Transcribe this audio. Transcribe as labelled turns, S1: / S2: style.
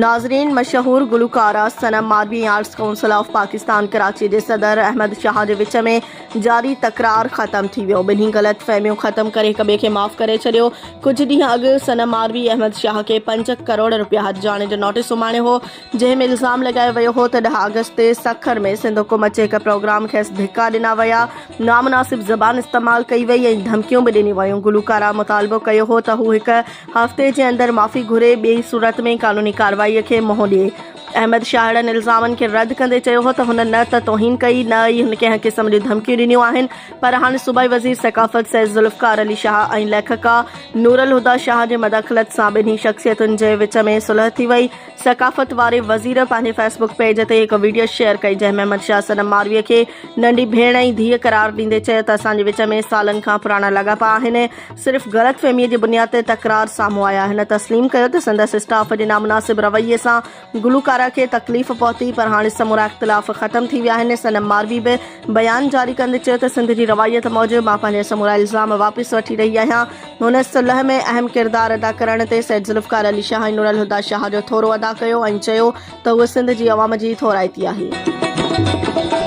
S1: ناظرين مشهور گلوڪاره Sanam Marvi ۽ arts council of Pakistan Karachi جي صدر احمد شاهه جي وچ ۾ جاري تڪرار ختم ٿي ويو ٻنهي غلط فهميون ختم ڪري هڪ ٻئي کي معاف ڪري ڇڏيو ڪجهه ڏينهن اڳ صنم ماروي احمد شاهه کي پنج ڪروڙ رپيا هرجاڻي جو نوٽيس اماڻيو هو جنهن ۾ الزام لڳايو ويو هو ته ڏهه آگسٽ تي سکر ۾ سنڌ حڪومت جي هڪ پروگرام کيس ڌڪا ڏنا ويا نامناسب زبان استعمال ڪئي وئي ۽ ڌمڪيون به ڏنيون ويون. گلوڪارا مطالبو ڪيو هو ته هو هڪ هفتي جي اندر معافي گهري ٻئي صورت ۾ قانوني ڪارروائي کي منهن ڏئي. احمد شاهه اهڙن الزامن کي رد ڪندي چيو هو ته هن نه ته توهين ڪئي نه ئي هن ڪنهن قسم جون ڌمڪيون ڏنيون آهن پر هاڻي صوبائي وزير ثقافت سيد ذوالفقار علي شاهه ۽ ليکڪا نورالهديٰ شاهه جي مداخلت سان ٻنهي شخصيتن جي وچ ۾ صلح ٿي وئي. ثقافت واري وزير پنهنجي فيس بڪ پيج تي هڪ وڊيو شيئر ڪئي جنهن ۾ احمد شاهه صنم ماروي کي ننڍي ڀيڻ ۽ ڌيء قرار ڏيندي چيو ته اسان جي وچ ۾ سالن کان پراڻا لاڳاپا آهن صرف غلط فهمي جي بنياد تي تڪرار سامهون آيا هن تسليم ڪيو ته سندس اسٽاف جي نامناسب رويي سان گلوڪارا کي تڪليف پهتي پر هاڻي سمورا اختلاف ختم ٿي ويا آهن صنم ماروي به بيان جاري ڪندي چيو ته سنڌ جي روايت موجب مان پنهنجا سمورا الزام واپس وٺي رهي آهيان هن صلح ۾ اهم ڪردار ادا ڪرڻ تي سيد ذوالفقار علي شاهه ۽ نورالهديٰ شاهه جو ٿورو ادا ڪيو ۽ چيو ته هوء سنڌ جي عوام جي ٿورائتي آهي.